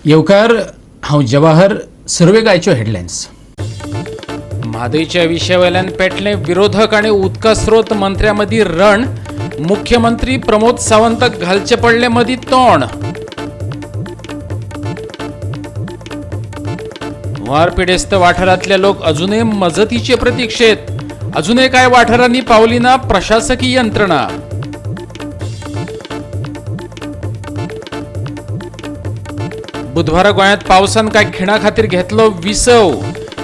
येवकार, हांव जवाहर. सुरवेक आयच्यो हेडलायन्स. म्हादयच्या विशयावेल्यान पेटलें विरोधक आनी उदका स्रोत मंत्र्या मदीं रण. मुख्यमंत्री प्रमोद सावंताक घालचें पडलें मदीं तोंड. हुंवार पिडेस्त वाठारांतले लोक अजूनय मजतीचे प्रतिक्षेत. अजूनय कांय वाठारांनी पावली ना प्रशासकी यंत्रणा. बुधवारा गोंयांत पावसान कांय खिणा खातीर घेतलो विसव.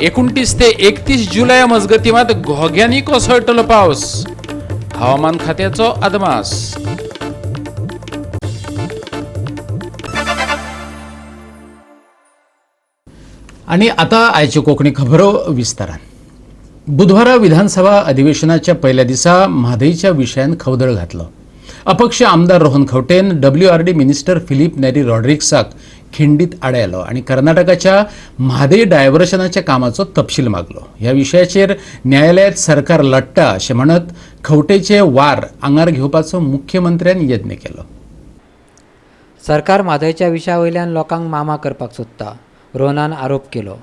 29 ते 31 जुलय मजगतीं मात घोग्यांनी कोसळटलो पावस. हवामान खात्याचो अदमास. आनी आतां आयच्यो कोंकणी खबरो विस्तारान. बुधवारा विधानसभा अधिवेशनाच्या पयल्या दिसा म्हादयच्या विशयान खवदळ घातलो. अपक्ष आमदार रोहन खंवटेन WRD minister Filipe नेरी रॉड्रिक्साक खिंडीत आडायलो आनी कर्नाटकाच्या म्हादय डायव्हर्शनाच्या कामाचो तपशील मागलो. ह्या विशयाचेर न्यायालयात सरकार लडटा अशें म्हणत खंवटेचे वार आंगार घेवपाचो मुख्यमंत्र्यान यत्न केलो. सरकार म्हादयच्या विशया वयल्यान लोकांक मामा करपाक सोदता, रोहनान आरोप केलो.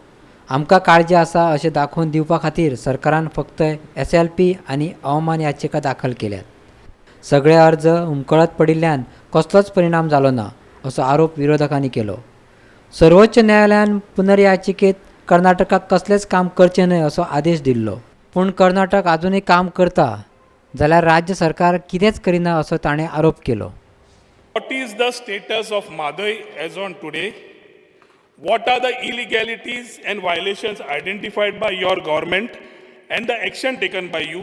आमकां काळजी आसा अशें दाखोवन दिवपा खातीर सरकारान फक्त SLP आनी अवमान याचिका दाखल केल्यात. सगळे अर्ज हुमकळत पडिल्ल्यान कसलोच परिणाम जालो ना असो आरोप विरोधकांनी केलो. सर्वोच्च न्यायालयान पुनर्याचिकेत कर्नाटकाक कसलेंच काम करचें न्हय असो आदेश दिल्लो, पूण कर्नाटक आजुनूय काम करता जाल्यार राज्य सरकार कितेंच करिना असो ताणें आरोप केलो. What is the status of Mhadei as on today? What are the illegalities and violations identified by your government and the action taken by you?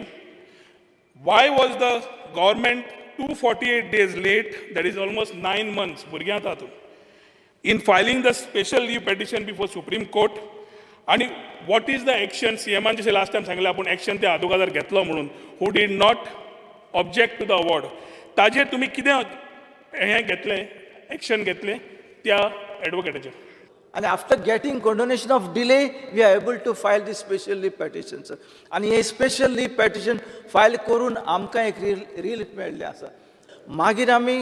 Why was the government 248 days late, that is almost 9 months, भुरग्यां तातूंत, in filing the special leave petition before Supreme Court? And what is the action, CM जशें last time सांगलें आपूण action त्या आदोगादार घेतलो म्हणून, who did not object to the award, ताजेर तुमी कितें हें घेतलें, action घेतलें त्या एडवोकेटाचेर? And after getting condonation of delay, we are able to file this special leave petition, sir. And हे special leave petition file करून आमकां एक रिलीफ मेळ्ळें आसा. मागीर आमी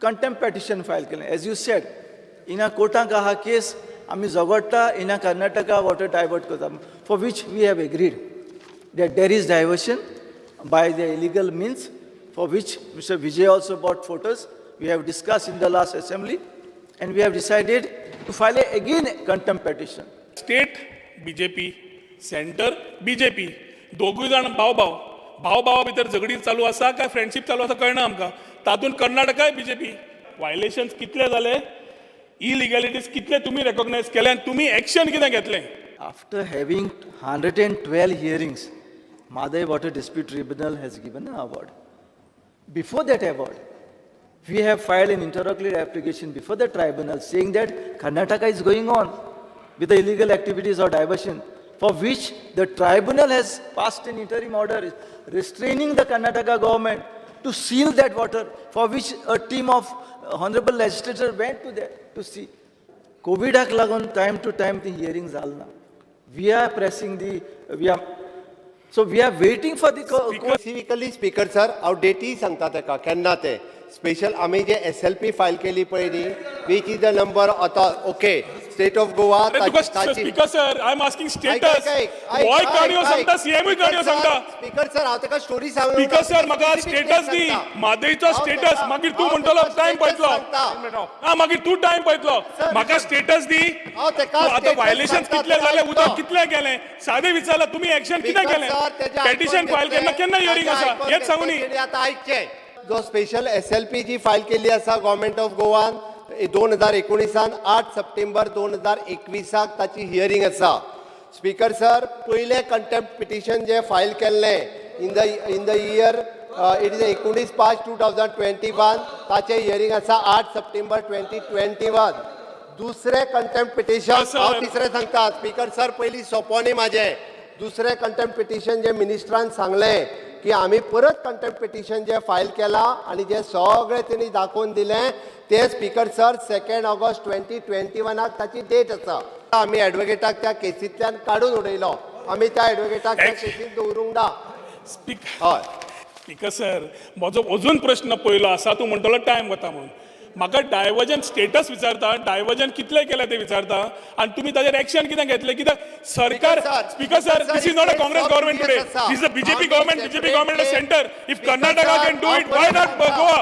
contempt petition file केलें. As you said, हिंगा कोर्टाक आहा केस, आमी झगडटा, हिंगा कर्नाटका वॉटर डायवर्ट करता, for which we have agreed that there is diversion by the illegal means, for which Mr. Vijay also bought photos. We have discussed in the last assembly, and we have decided to file again a contempt petition. State BJP, center BJP, दोगूय जाण भाव भाव, भाव भावा भितर झगडी चालू आसा काय फ्रेंडशीप चालू आसा कळना आमकां. तातूंत कर्नाटकाय बीजेपी. वायलेशन्स कितले जाले, इलिगॅलिटीज कितले तुमी रेकॉग्नायज केले आनी तुमी एक्शन कितें घेतलें? After having 112 hearings, Mhadei Water Dispute Tribunal has given an award. Before that award, we have filed an interlocutory application before the tribunal saying that Karnataka is going on with the illegal activities or diversion, for which the tribunal has passed an interim order restraining the Karnataka government to seal that water, for which a team of honorable legislators went to there to see. COVID लागून time to time the hearings जाल ना. We are pressing the, we are, so we are waiting for the Specifically, Speaker sir, हांव deity सांगता तेका केन्ना ते special आमी जे SLP file केली पळय न्ही, which is the number आतां ओके स्टेट ऑफ गोवा. तुका speaker sir, I am asking status. होय काणयो सांगता, सीएमूय काणयो सांगता. स्पीकर सर, हांव तेका स्टोरी सांग. स्पीकर सर, म्हाका स्टेटस दी म्हादयचो स्टेटस. मागीर तूं म्हणटलो टायम पळयतलो. हा, मागीर तूं टायम पळयतलो. म्हाका स्टेटस दी. आतां वायलेशन कितले जाले, उदक कितले गेलें, सादें विचारलां, तुमी एक्शन कितें केलें? पेटिशन फायल केन्ना केन्ना हियरींग आसा हेच सांगू न्ही. आतां आयकचें, जो स्पेशल SLP जी फायल केल्ली आसा गव्हर्मेंट ऑफ गोवान 2019 8 सप्टेंबर 2021 ताची हियरींग आसा. स्पीकर सर, पयलें कंटेम्प्ट पिटिशन जें फायल केल्लें in the year it is 19/5/2021, ताचें हियरींग आसा 8 सप्टेंबर 2021. दुसरें कंटेम्प्ट पिटिशन हांव तिसरें सांगता स्पीकर सर, पयलीं सोंपो न्ही म्हाजें. दुसरें कंटेम्प्ट पिटिशन जें मिनिस्टरान सांगलें की आमी परत कंटेम्प्ट पिटिशन जें फायल केलां आनी जें सगळें तेणी दाखोवन दिलें तें स्पीकर सर 2 ऑगस्ट 2021 ताची डेट आसा. आमी एडवोकेटाक त्या केसींतल्यान काडून उडयलो, आमी त्या एडवोकेटाक त्या केसींत दवरूंक ना. हय स्पीकर सर, म्हजो अजून प्रश्न पयलो आसा, तूं म्हणटलो टायम वता म्हणून. म्हाका डायवर्जन स्टेटस विचारता, डायवर्जन कितले केलें ते विचारता आनी तुमी ताजेर एक्शन कितें घेतलें? कित्याक सरकार, speaker sir, this is not a Congress government today, this is a BJP government. BJP government centre. If Karnataka can do it, why not Goa?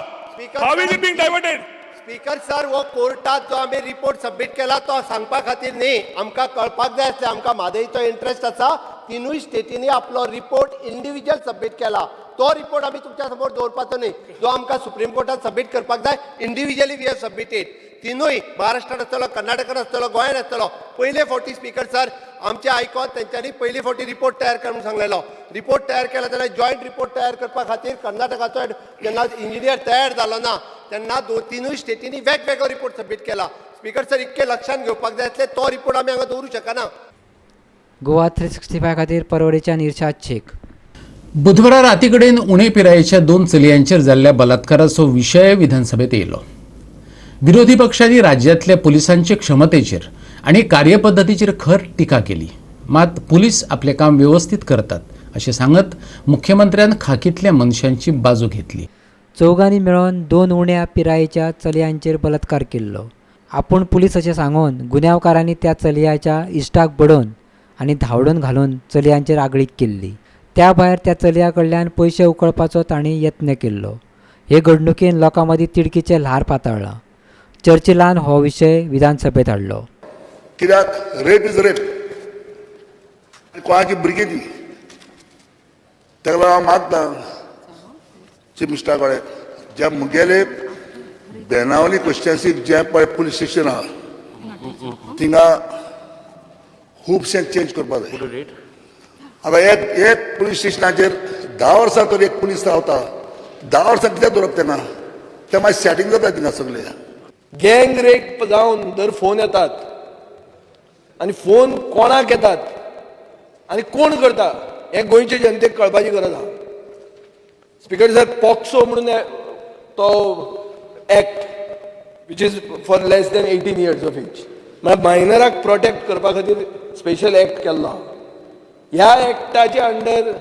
How is it being diverted? Speaker sir, हो कोर्टात जो आमी report submit केला तो सांगपा खातीर न्ही, आमकां कळपाक जाय आसलें, आमकां म्हादयचो इंट्रस्ट आसा. तिनूय स्टेटींनी आपलो रिपोर्ट इंडिविज्युअल सबमीट केला, तो रिपोर्ट आमी तुमच्या समोर दवरपाचो न्ही, जो आमकां सुप्रीम कोर्टात सबमीट करपाक जाय. Individually we have submitted. तिनूय महाराष्ट्रान आसतलो, कर्नाटकान आसतलो, गोंयान आसतलो. पयले फावटी स्पीकर सर आमचे आयकोन तेंच्यांनी पयले फावटी रिपोर्ट तयार कर म्हणून सांगलेलो. रिपोर्ट तयार केला जाल्यार जॉयंट रिपोर्ट तयार करपा खातीर कर्नाटकाचो जेन्ना इंजिनियर तयार जालो ना तेन्ना दोन तिनूय स्टेटींनी वेगवेगळो रिपोर्ट सबमीट केला. स्पीकर सर, इतकें लक्षांत घेवपाक जाय आसलें, तो रिपोर्ट आमी हांगा दवरूंक शकना. गोवा 365 खातीर परवडेच्यान इर्शाद शेख. बुधवारा राती कडेन उणे पिरायेच्या 2 चलयांचेर जाल्ल्या बलात्काराचो विशय विधानसभेत येयलो. विरोधी पक्षांनी राज्यांतल्या पुलिसांचे क्षमतेचेर आनी कार्यपद्दतीचेर खर टिका केली. मात पुलीस आपलें काम वेवस्थीत करतात अशें सांगत मुख्यमंत्र्यान खाकींतल्या मनशांची बाजू घेतली. चौगांनी मेळून 2 उण्या पिरायेच्या चलयांचेर बलात्कार केल्लो. आपूण पुलीस अशें सांगून गुन्यांवकारांनी त्या चलयाच्या इश्टाक बडोवन आनी धांवडून घालून चलयांचेर आगळीक केल्ली. त्या भायर त्या चलया कडल्यान पयशे उकळपाचो तांणी यत्न केल्लो. हे घडणुकेन लोकां मदीं तिडकीचें ल्हार पातळ्ळां. चर्चिलान हो विशय विधानसभेत हाडलो. कित्याक रेप is rape, कोणाची भुरगीं ती, ताका लागून हांव मागता चीफ मिनिस्टरा कडेन, जे मुगेले बेनावली कॉन्स्टिट्युएन्सीक जें पळय पुलीस स्टेशन आहा थिंगा खुबशें चेंज करपाक जाय. आतां एक पुलीस स्टेशनाचेर 10 वर्सां तर एक पुलीस रावता, 10 वर्सां कित्याक दवरप तेंका? तें मागीर सेटींग जाता थिंगा सगळें. गँग रेप जावन जर फोन येतात आनी फोन कोणाक येतात आनी कोण करता हें गोंयचे जनतेक कळपाची गरज आसा. स्पीकर सर, पॉक्सो म्हणून तो act which is for less than 18 years of age, म्हळ्यार मायनराक प्रोटेक्ट करपा खातीर स्पेशल एक्ट केल्लो आसा. ह्या एक्टाच्या अंडर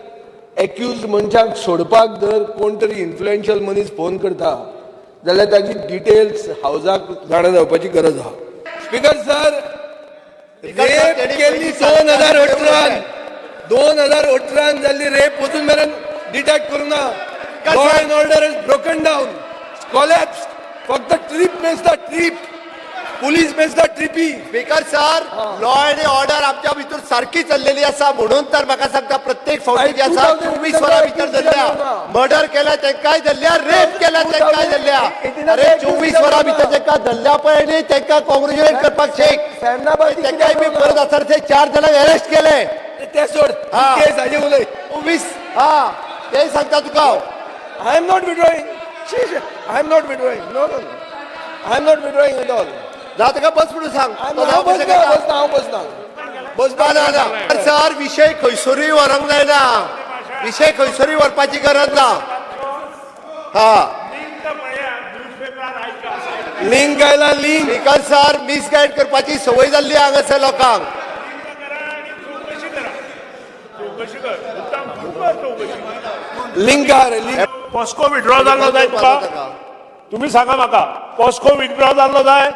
एक्यूज मनशाक सोडपाक जर कोण तरी इन्फ्लुएन्शियल मनीस फोन करता जाल्यार ताची डिटेल्स हावजाक जाणा जावपाची गरज आसा. स्पीकर सर, रेप केल्ली 2018 2018 जाल्ली रेप अजून मेरेन डिटेक्ट करूंक ना. Law and order is broken down, collapse. फक्त ट्रीप मेजता, ट्रीप पुलीस मेजता, ट्रिपी. Speaker sir, law and order आमच्या भितर सारकी चल्लेली आसा, म्हणून तर म्हाका सांगता प्रत्येक फावटी जी आसा 24 वरां भितर धरल्या, मर्डर केल्या तेंकाय धरल्या, रेप केल्या तेंकाय धरल्या. अरे 24 वरां भितर तेंकां धरल्या पळय न्ही, तेंकां कॉंग्रेच्युलेट करपाक शेक. तेंकाय बी परत आसा ते 4 जाणांक अरेस्ट केले. ते सोड, केस हाजे उलय 24. हा, ते सांगता तुका. I am not withdrawing. I am not withdrawing. No no, I am not withdrawing at all. ना ताका बस म्हणून सांग. हांव बसना, हांव बसना, बसना. सर, विशय खंयसरूय व्हरूंक जायना, विशय खंयसरूय व्हरपाची गरज ना. हा, लिंक आयला, लिंक. स्पीकर सर, मिसगायड करपाची संवय जाल्ली हांगासर लोकांक. लिंक आहा रे, लिंक. पॉस्को विड्रॉ जाल्लो जाय तुका? तुमी सांगा म्हाका, पॉस्को विड्रॉ जाल्लो जाय?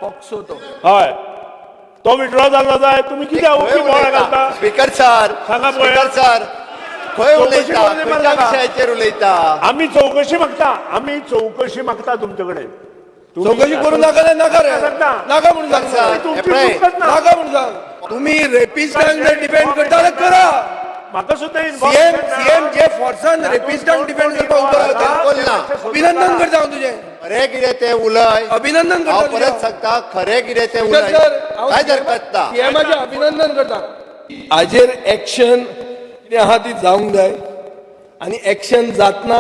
पॉक्सो तो हय, तो विड्रॉ जाल्लो जाय. तुमी कित्याक ओपी बोवाळ घालता? स्पीकर सर, सांगा पळय. स्पीकर सर, खंय उलयता, खंयच्या विशयाचेर उलयता? आमी चवकशी मागता, आमी चवकशी मागता तुमचे कडेन. चवकशी करूं नाका, नाका रे, नाका म्हणून सांग, नाका म्हणून सांग. तुमी रेपिस्टांक जर डिफेंड करता जाल्यार करा. म्हाका सुद्दां सीएम जे फोर्सान रेपिस्टांक डिफेंड करपाक उबो रावता, अभिनंदन करता हांव तुजें. खरें कितें तें उलय, अभिनंदन करता. हांव परत सांगता, खरें कितें तें उलय, काय हरकत ना. सीएमाचें अभिनंदन करता. हाजेर एक्शन कितें आहा ती जावंक जाय आनी एक्शन जातना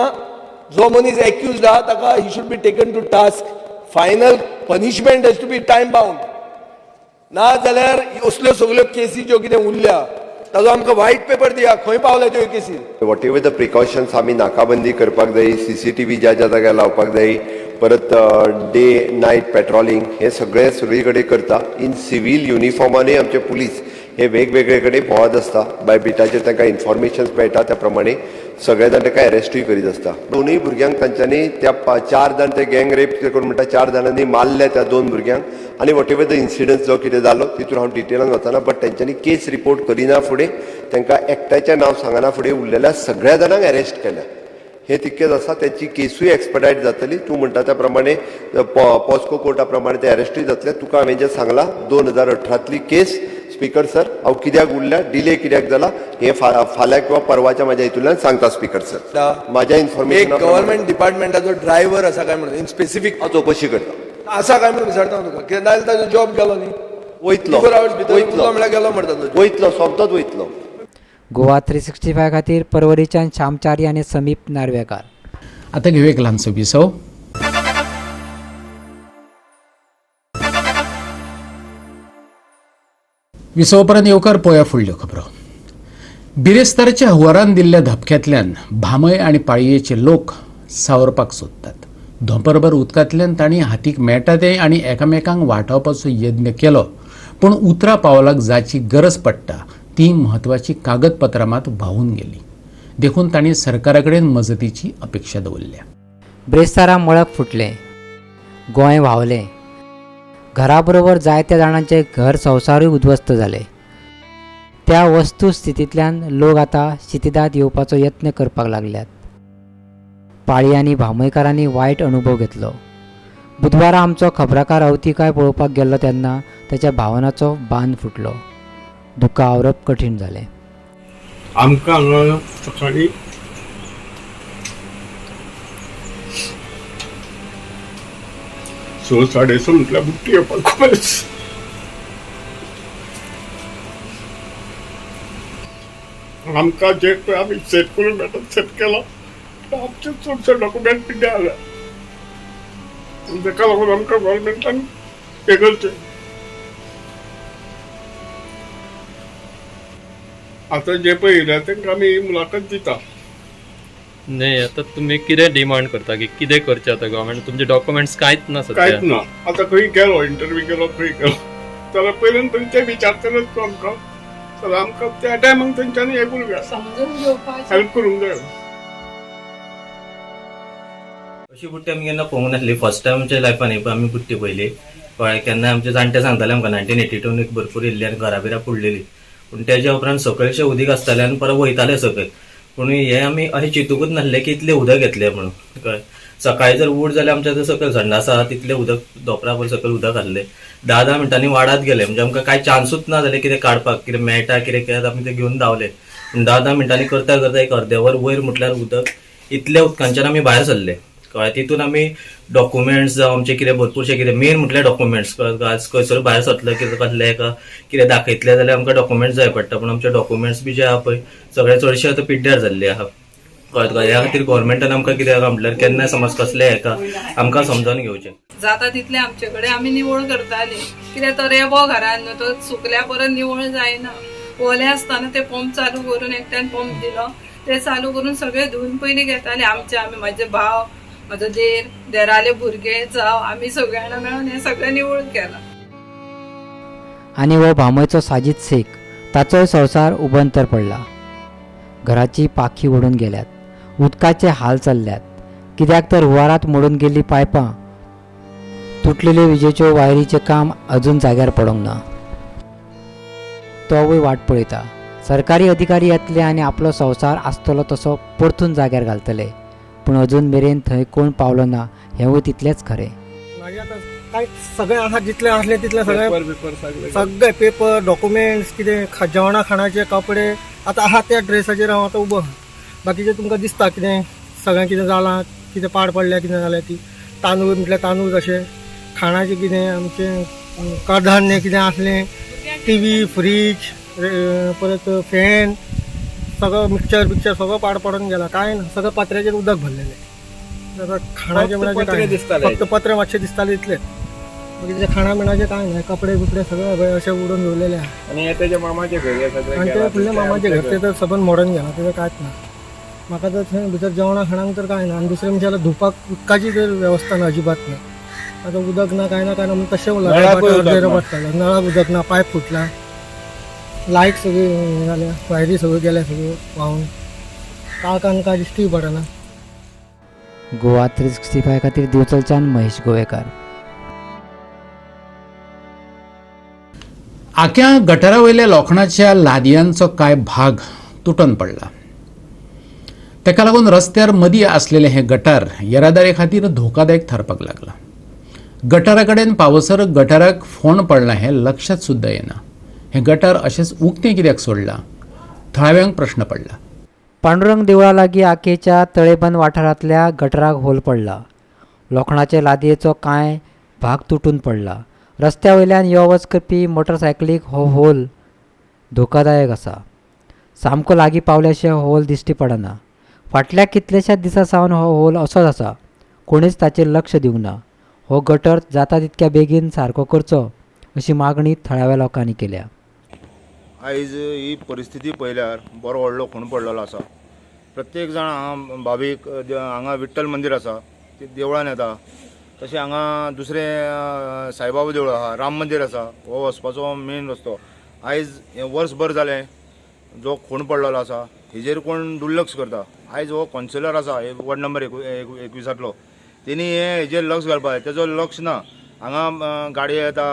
जो मनीस एक्यूज आहा ताका he should be taken to task. Final punishment has to be time bound. ना जाल्यार असल्यो सगल्यो केसी ज्यो कितें उरल्या ताजो आमकां व्हायट पेपर दिया, खंय पावल्या त्यो केसी. What ever the precautions आमी नाकाबंदी करपाक जाय, CCTV ज्या ज्या जाग्यार लावपाक जाय, परत डे नायट पेट्रोलिंग हे सगळे सगळी कडेन करता. इन सिवील युनिफॉर्मानूय आमचे पुलीस हे वेगवेगळे कडेन भोंवत आसता. बाय बिटाचेर तांकां इन्फॉर्मेशन्स मेळटा त्या प्रमाणे. सगळे जाण ताका अरेस्टूय करीत आसता. दोनूय भुरग्यांक तांच्यांनी त्या 4 जाण ते गँग रेप करून म्हणटा 4 जाणांनी मारले त्या 2 भुरग्यांक आनी what ever the incidence जो कितें जालो तितून हांव डिटेलान वचना, बट तेंच्यांनी केस रिपोर्ट करिना फुडें तांकां एकट्याचें नांव सांगना फुडें उरलेल्या सगळ्या जाणांक अरेस्ट केल्या. हे तितकेच आसा. त्याची केसूय एक्सपडायट जातली. तूं म्हणटा त्या प्रमाणे पॉस्को कोर्टा प्रमाणे ते अरेस्टूय जातले. तुका हांवें जें सांगलां 2018तली केस स्पीकर सर हांव कित्याक उरल्या, डिले कित्याक जाला हें फाल्यां किंवा परवाच्या म्हाज्या हितूंतल्यान सांगता स्पीकर सर. म्हाज्या इन्फॉर्मेशन गव्हर्मेंट डिपार्टमेंटाचो ड्रायव्हर आसा काय म्हणून इन स्पेसिफीक हांव चवकशी करता आसा काय म्हणून विचारता तुका, कित्याक नाजाल्यार ताजो जॉब गेलो न्ही, वयतलो वयतलो म्हणल्यार गेलो म्हणटा, वयतलो सोमतोच वयतलो. गोवा 365 खातीर परवरीच्यान श्यामचारी आनी समीप नार्वेकार. आतां घेवया एक ल्हानसो विसव. विसव उपरांत येवकार पळोवया फुडल्यो खबरो. बिरेस्ताराच्या हुंवारान दिल्ल्या धपक्यांतल्यान भामय आनी पाळयेचे लोक सावरपाक सोदतात. धोंपरभर उदकांतल्यान तांणी हातीक मेळटा तें आनी एकामेकांक वाटावपाचो यत्न केलो, पूण उतरा पावलाक जाची गरज पडटा ती म्हत्वाची कागदपत्रां मात व्हांवून गेली. देखून तांणी सरकारा कडेन मजतीची अपेक्षा दवरल्या. ब्रेस्तारा मळब फुटलें, गोंय व्हांवलें, घराबरोबर जायत्या जाणांचे घर संवसारूय उद्ध्वस्त जाले. त्या वस्तुस्थितींतल्यान लोक आतां शितिदांत येवपाचो यत्न करपाक लागल्यात. पाळी आनी भामयकारांनी वायट अनुभव घेतलो. बुधवारा आमचो खबराकार अवतिकाय पळोवपाक गेल्लो तेन्ना ताच्या भावनाचो बांद फुटलो. दुकां आवरप कठीण जालें. आमकां हांगा सकाळीं 6 साडे 6 म्हटल्यार बुट्टी येवपाक बस. आमकां जे पळय आमी सेट करून मेळटा सेट केला, आमचे चडशे डॉक्युमेंट पिड्ड्यार जाले. ताका लागून आमकां गव्हर्मेंटान हें करचें. आतां जे पळय येयल्या तांकां आमी मुलाखत दिता. नाही, आता तुम्ही कितें डिमांड करता की कितें करचें आतां गव्हर्मेंट? तुमचे डॉक्युमेंट्स कांयच ना सद्या. कांयच ना. आतां खंय गेलो इंटरव्यू गेलो खंय गेलो जाल्यार पयल्यान पयलीं ते विचारतलेच तूं आमकां, जाल्यार आमकां त्या टायमाक तेंच्यांनी हें करूंक जाय, समजून घेवपाक हेल्प करूंक जाय. अशी बुट्टी आमी केन्ना पळोवंक नासली. फर्स्ट टायम आमच्या लायफान आमी बुट्टी पळयली. कळ्ळें, केन्ना आमचे जाणटे सांगताले आमकां 1982 एक भरपूर येयल्ली आनी घरां बिरां पुडलेली. पूण तेज्या उपरांत सकयलशें उदीक आसतालें आनी परत वयतालें सकयल. पूण हें आमी अशें चिंतूकच नासलें की इतलें उदक येतलें म्हणून. कळ्ळें, सकाळीं जर उठ जाल्यार आमच्या सकयल संडास आसा तितलें उदक धोंपरा सकयल उदक आसलें. 10-10 मिनटांनी वाडात गेले, म्हणजे आमकां कांय चान्सूच ना जालें कितें काडपाक, कितें मेळटा कितें कितें आमी तें घेवन धांवले. पूण 10-10 मिनटांनी करता करता एक अर्दें वर वयर म्हटल्यार उदक इतल्या उदकांच्यान आमी भायर सरले. कळ्ळें, तितून आमी डॉक्युमेंट्स जावं आमचें कितें भरपूरशें कितें मेन म्हटल्यार डॉक्युमेंट्स. आज खंयसर भायर सरतले कितें कसलें एका कितें दाखयतलें जाल्यार आमकां डॉक्युमेंट्स जाय पडटा. पूण आमचे डॉक्युमेंट्स बी जे आहा पळय सगळे चडशे आतां पिड्ड्यार जाल्ले आहा. कळ्ळें तुका, ह्या खातीर गव्हर्मेंटान आमकां कितें आहा म्हटल्यार केन्ना समज कसलें हेका आमकां समजून घेवचें. जाता तितलें आमचे कडेन आमी निवळ करतालीं. कित्याक तो रेबो घरान न्हू, तो सुकल्या परत निवळ जायना. ओले आसतना ते पंप चालू करून एकट्यान पंप दिलो, ते चालू करून सगळे धुवन पयलीं घेताले. आमचे आमी, म्हाजे भाव, म्हाजो देर, देराले भुरगे जावं, आमी सगळ्यांना मेळून हें सगळें निवळ केलां. आनी हो भामयचो साजीद शेख, ताचोय संवसार उबंतर पडला. घराची पाखी उडून गेल्यात, उदकाचे हाल चल्ल्यात. कित्याक तर हुंवारांत मोडून गेल्लीं पायपां, तुटलेल्यो विजेच्यो वायरीचें काम अजून जाग्यार पडोंक ना. तोवूय वाट पळयता सरकारी अधिकारी येतले आनी आपलो संवसार आसतलो तसो परतून जाग्यार घालतले. पूण अजून मेरेन थंय कोण पावलो ना हेंवूय तितलेंच खरें. मागीर आतां कांय सगळें आसा जितलें आसलें तितलें सगळें सगळे पेपर डॉक्युमेंट्स कितें जेवणा खाणाचे कपडे आतां आहा त्या ड्रेसाचेर हांव आतां उबो आहा. बाकीचें तुमकां दिसता कितें सगळें कितें जालां, कितें पाड पडल्या, कितें जालें ती तांदूळ म्हटल्यार तांदूळ तशें खाणाचें कितें आमचें कडधान्य कितें आसलें, टीव्ही, फ्रीज, परत फॅन, सगळो मिक्सर बिक्चर सगळो पाड पडून गेला. कांय ना, सगळं पत्र्याचेर उदक भरलेलें. खाणाचें बिणाचें कांय फक्त पत्रे मातशे दिसताले इतलेच. बाकीचें खाणा बिणाचें कांय ना, कपडे बिपडे सगळे अशे उडोवन दवरलेले आहा. आनी हे तेज्या मामाचे घर आनी ते फुडले मामाचे घर ते तर सबंद मोडून गेला, तेजें कांयच ना. म्हाका तर थंय भितर जेवणा खाणांक तर कांय ना. आनी दुसरें म्हणजे जाल्यार धुवपाक उदकाची तर वेवस्था ना, अजिबात ना. आतां उदक ना कांय ना कांय ना म्हणून तशें उरलां. अर्दे रबट काडला, नळाक उदक ना, पायप फुटला, लायट सगळी जाल्या, वायरी सगळ्यो गेल्या सगळ्यो व्हांवून. काळखान कांय दिश्टी पडना. गोवा 365 खातीर दिवचलच्यान महेश गोवेकार. आक्या गटारा वयल्या लोखणाच्या लादयांचो कांय भाग तुटून पडला. ताका लागून रस्त्यार मदीं आसलेलें हें गटार येरादारी खातीर धोकादायक थारपाक लागलां. गटारा कडेन पावसर गटाराक फोंड पडलां हें लक्षात सुद्दां येना. हें गटार अशेंच उक्तें कित्याक सोडलां थळाव्यांक प्रश्न पडला. पांडुरंग देवळा लागीं आकेच्या तळेबंद वाठारांतल्या गटाराक होल पडला. लोखणाचे लादयेचो कांय भाग तुटून पडला. रस्त्या वयल्यान यो वच करपी मोटरसायकलीक हो होल धोकादायक आसा. सामको लागीं पावल्याशें होल दिश्टी पडना. फाटल्या कितल्याशाच दिसां सावन हो होल असोच आसा. कोणीच ताचेर लक्ष दिवंक ना. हो गटर जाता तितक्या बेगीन सारको करचो अशी मागणी थळाव्या लोकांनी केल्या. आयज ही परिस्थिती पळयल्यार बरो व्हडलो खूण पडलेलो आसा. प्रत्येक जाण हांगा भावीक हांगा विठ्ठल मंदीर आसा ते देवळान येता, तशें हांगा दुसरें साईबाबा देवूळ आसा, राम मंदीर आसा, हो वचपाचो मेन रस्तो. आयज हें वर्सभर जालें जो खूण पडलेलो आसा हेजेर कोण दुर्लक्ष करता. आयज हो कौन्सिलर आसा वॉर्ड नंबर 21 तेणी हे हेजेर लक्ष घालपाक जाय, तेजो लक्ष ना. हांगा गाडयो येता,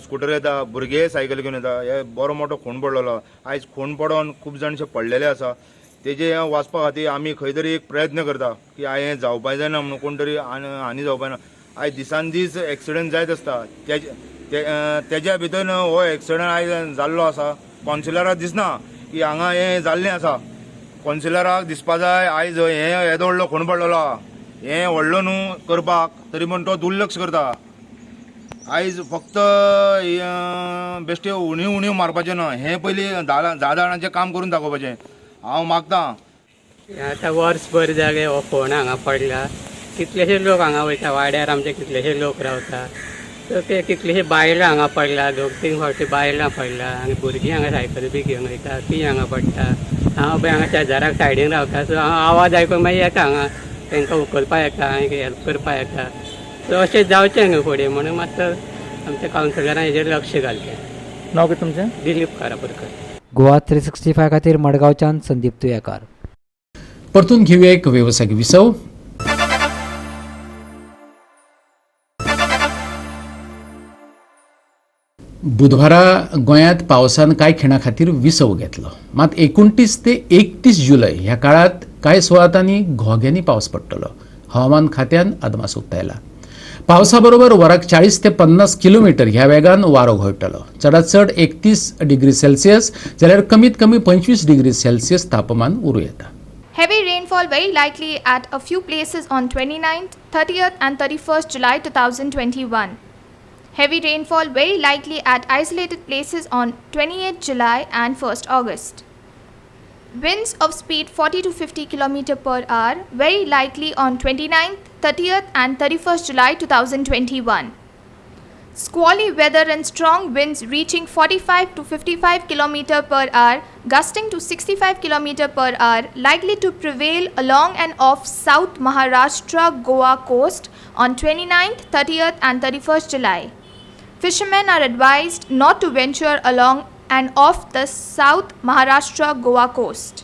स्कुटर येता, भुरगे सायकल घेवन येता. हे बरो मोठो खूण पडलेलो. आयज खूण पडोन खूब जाणशे पडलेले आसा. तेजे वाचपा खातीर आमी खंय तरी एक प्रयत्न करता की आयज हें जावपा जायना म्हणून, कोण तरी हानी जावपा जायना. आयज दिसान दीस एक्सिडंट जायत आसता, तेज्या भितर हो एक्सिडंट आयज जाल्लो आसा. कौन्सिलराक दिसना की हांगा हें जाल्लें आसा. कौन्सिलराक दिसपा जाय आयज हें येदो व्हडलो खूण पडलेलो आहा, हें व्हडलो न्हू करपाक, तरी पूण तो दुर्लक्ष करता. आयज फक्त बेश्टे उणीव उणीव मारपाचें ना, हें पयलीं 10 जाणांचें काम करून दाखोवपाचें हांव मागता. आतां वर्सभर जालें हो फोंड हांगा पडला. कितलेशे लोक हांगा वयता, वाड्यार आमचे कितलेशे लोक रावता, सो ते कितलेशे बायलां हांगा पडला, 2-3 फावटी बायलां पडला आनी भुरगीं हांगा सायकल बी घेवन वयता ती हांगा पडटा. हांव पळय हांगा शेजाराक सायडीन रावता, सो हांव आवाज आयकून मागीर येता हांगा, तांकां उखलपा येता आनी हेल्प करपा येता. सो अशें जावचें न्हू फुडें म्हणून मातसो आमच्या कावन्सिलरान हेजेर लक्ष घालचें. नांव कितें तुमचें? दिलीप कारापूरकर. गोवा 365 खातीर मडगांवच्यान संदीप तुयेकार. परतून घेऊया एक वेवसायिक विसव. बुधवारा गोंयांत पावसान कांय खिणा खातीर विसव घेतलो. मात 29 ते 31 जुलय ह्या काळांत कांय सुवातांनी घोग्यांनी पावस पडटलो हवामान खात्यान अदमास उक्तायला. पावसा बरोबर वराक 40 ते 50 किलोमीटर ह्या वेगान वारो घोळटलो. चडात चड 31 डिग्री सेल्सियस जाल्यार कमीत कमी 25 डिग्री सेल्सियस तापमान उरूं येता. Heavy rainfall very likely at a few places on 29th, 30th and 31st July 2021. Heavy rainfall very likely at isolated places on 28th July and 1st August. Winds of speed 40 to 50 km per hour very likely on 29th, 30th and 31st July 2021. Squally weather and strong winds reaching 45 to 55 km per hour, gusting to 65 km per hour, likely to prevail along and off South Maharashtra Goa coast on 29th, 30th and 31st July. Fishermen are advised not to venture along and off the South Maharashtra Goa coast.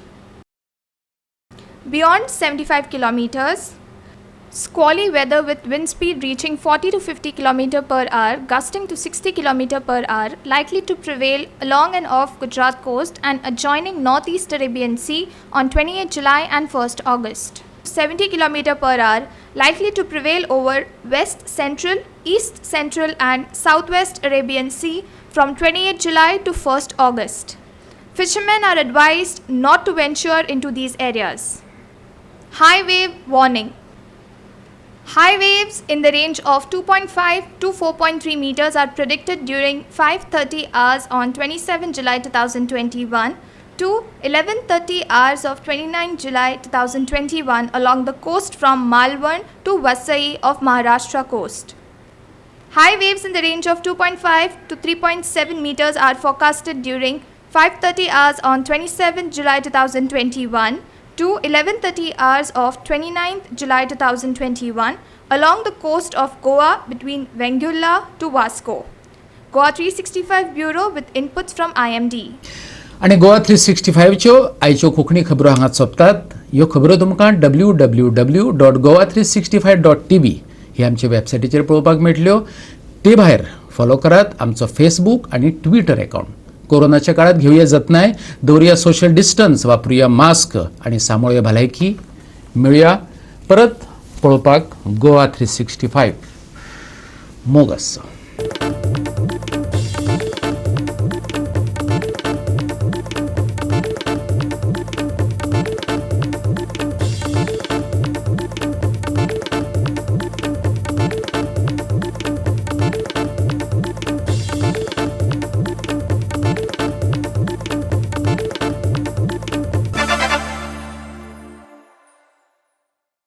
Beyond 75 kilometers, squally weather with wind speed reaching 40 to 50 km per hour, gusting to 60 km per hour, likely to prevail along and off Gujarat coast and adjoining Northeast Arabian Sea on 28 July and 1st August. 70 km per hour, likely to prevail over West Central, East Central and Southwest Arabian Sea from 28 July to 1st August. Fishermen are advised not to venture into these areas. High wave warning. High waves in the range of 2.5 to 4.3 meters are predicted during 5:30 hours on 27 July 2021 to 11:30 hours of 29 July 2021 along the coast from Malvan to Vasai of Maharashtra coast. High waves in the range of 2.5 to 3.7 meters are forecasted during 5:30 hours on 27 July 2021 to 11:30 hours of 29th July 2021 along the coast of Goa between Vengurla to Vasco. Goa 365 Bureau with inputs from IMD. आनी गोवा 365च्यो आयच्यो कोंकणी खबरो हांगा सोंपतात. ह्यो खबरो तुमकां www.goa365.tv ही आमच्या वेबसायटीचेर पळोवपाक मेळटल्यो. ते भायर फॉलो करात आमचो फेसबूक आनी ट्विटर अकावंट. कोरोनाच्या काळात घेवया जतनाय, दवरुया सोशल डिस्टन्स, वापरुया मास्क आनी सांबाळुया भलायकी. मेळुया परत पळोवपाक गोवा 365. मोग आसचो.